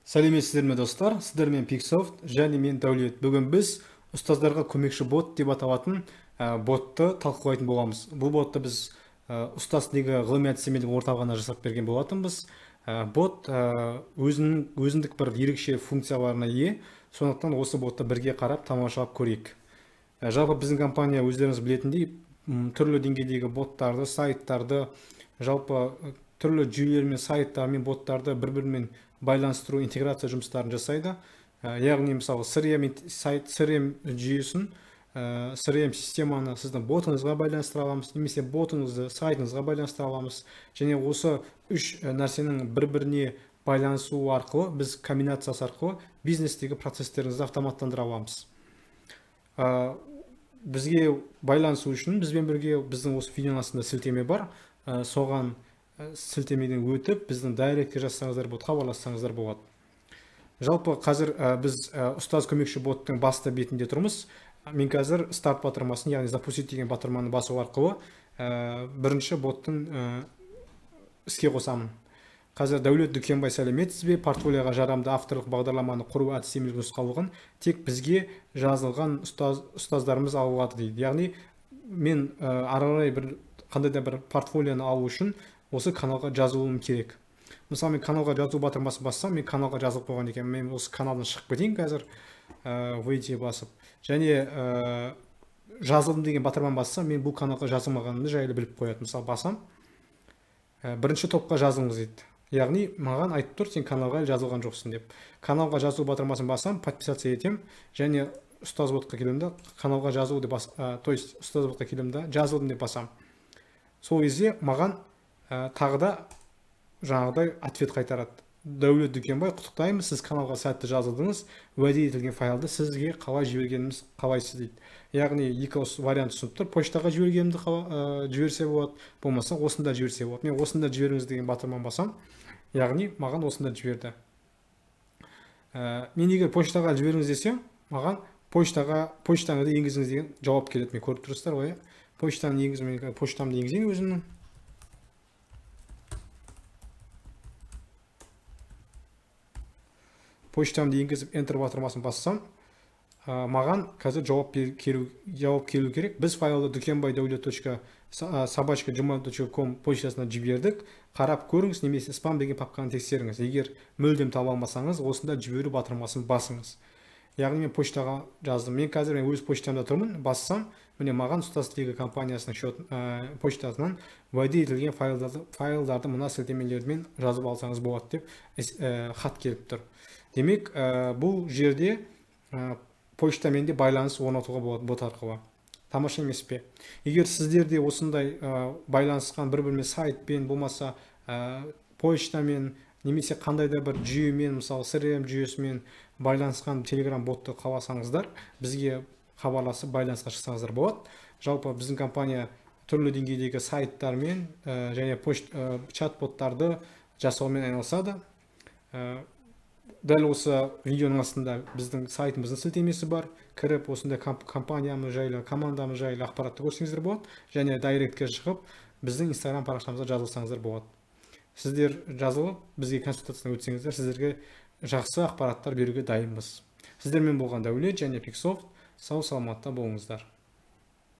Сәлеметсіздер ме, достар? Сіздермен Pixsoft және мен Дәулет. Бүгін біз ұстаздарға көмекші бот деп аталатын ботты талқылайтын боламыз. Бұл ботты біз ұстаз лига ғылыми әдістемелік орталығына жасап берген болатынбыз. Бот өзінің өзіндік бір ерекше функцияларына ие. Сондықтан осы ботты бірге қарап, тамашалап көрейік. Жалпы біздің компания, өздеріңіз білетіндей, түрлі деңгейдегі боттарды, сайттарды, жалпы түрлі жүйелер мен сайттар мен боттарды бір-бірімен байланыстыру, интеграция жұмыстарын жасайды. Яғни, мысалы, CRM сайт, CRM жүйесін, CRM системаны сіздің ботыңызға байланыстыра аламыз немесе ботыңызды сайтыңызға байланыстыра аламыз. Және осы үш нәрсенің бір-біріне байланысуы арқылы біз комбинациясы арқылы бизнестегі процестеріңізді автоматтандыра аламыз. Бізге байланысу үшін бізбен бірге біздің осы видеоның астында сілтеме бар. Соған сілтемеден өтіп, біздің директке жазсаңыздар болады, хабарлассаңыздар болады. Жалпы қазір біз ұстаз көмекші боттың басты бетінде тұрмыз. Мен қазір старт батырмасын, яғни запустить деген батырманы басу арқылы бірінші боттың іске қосамын. Қазір Дәулет Дүкенбай, сәлеметсіз бе? Портфолиоға жарамды авторлық бағдарламаны құру әдістемелік нұсқаулығын тек бізге жазылған ұстаздарымыз ала алады дейді. Яғни мен ары қарай бір қандай да бір портфолионы алу үшін осы каналға жазылуым керек. Мысалы, мен каналға жазу батырмасын бассам, мен каналға жазылып қойған екенмін. Мен осы каналдан шығып кетейін қазір, выйти басып. Және жазылдым деген батырманы бассам, мен бұл каналға жазылмағанымды жайлы біліп қояды. Мысалы, басам, бірінші топқа жазылыңыз дейді. Яғни маған айтып тұр, сен каналға әлі жазылған жоқсың деп. Каналға жазу батырмасын бассам, подписаться етем және ұстаз ботқа келемін да, каналға жазу деп бас, то есть ұстаз ботқа келемін да, жазылдым деп басам. Сол кезде маған тағы да жаңағыдай ответ қайтарады. Дәулет Дүкенбай, құттықтаймыз, сіз каналға сәтті жазылдыңыз, уәде етілген файлды сізге қалай жібергеніміз қалайсыз дейді. Яғни екі вариант ұсынып тұр. Почтаға жібергенімді жіберсе болады, болмаса осында жіберсе болады. Мен осында жіберіңіз деген батырманы басам, яғни маған осында жіберді. Мен егер почтаға жіберіңіз десем, маған почтаңызды енгізіңіз деген жауап келеді. Мен көріп тұрсыздар ғой, иә? Почтаны енгіз, мен почтамды енгізейін өзімнің. Почтамды енгізіп Enter батырмасын бассам, маған қазір жауап келу керек. Біз файлды дүкенбай дәулет точка собачка gmail точка ком почтасына жібердік. Қарап көріңіз немесе спам деген папканы тексеріңіз. Егер мүлдем таба алмасаңыз, осында жіберу батырмасын басыңыз. Яғни мен почтаға жаздым. Мен қазір өз почтамда тұрмын, бассам, міне маған ұстаз лига компаниясының почтасынан уәде етілген файлдарды мына сілтемелермен жазып алсаңыз болады деп хат келіп тұр. Демек, бұл жерде почтамен де байланыс орнатуға болады бот арқылы. Тамаша емес пе? Егер сіздер де осындай байланысқан бір-бірімен сайтпен, болмаса почтамен, немесе қандай да бір жүйемен, мысалы CRM жүйесімен байланысқан Telegram ботты қаласаңыздар, бізге хабарласып байланысқа шықсаңыздар болады. Жалпы біздің компания түрлі деңгейдегі сайттармен және чат-боттарды жасаумен айналысады. Дәл осы видеоның астында біздің сайтымыздың сілтемесі бар. Кіріп осындай компаниямыз жайлы, командамыз жайлы ақпаратты көрсеңіздер болады. Және директке шығып біздің Instagram парақшамызға жазылсаңыздар болады. Сіздер жазылып бізге консультациядан өтсеңіздер, сіздерге жақсы ақпараттар беруге дайынбыз. Сіздермен болған Дәулет және Pixsoft. Сау саламатта болыңыздар.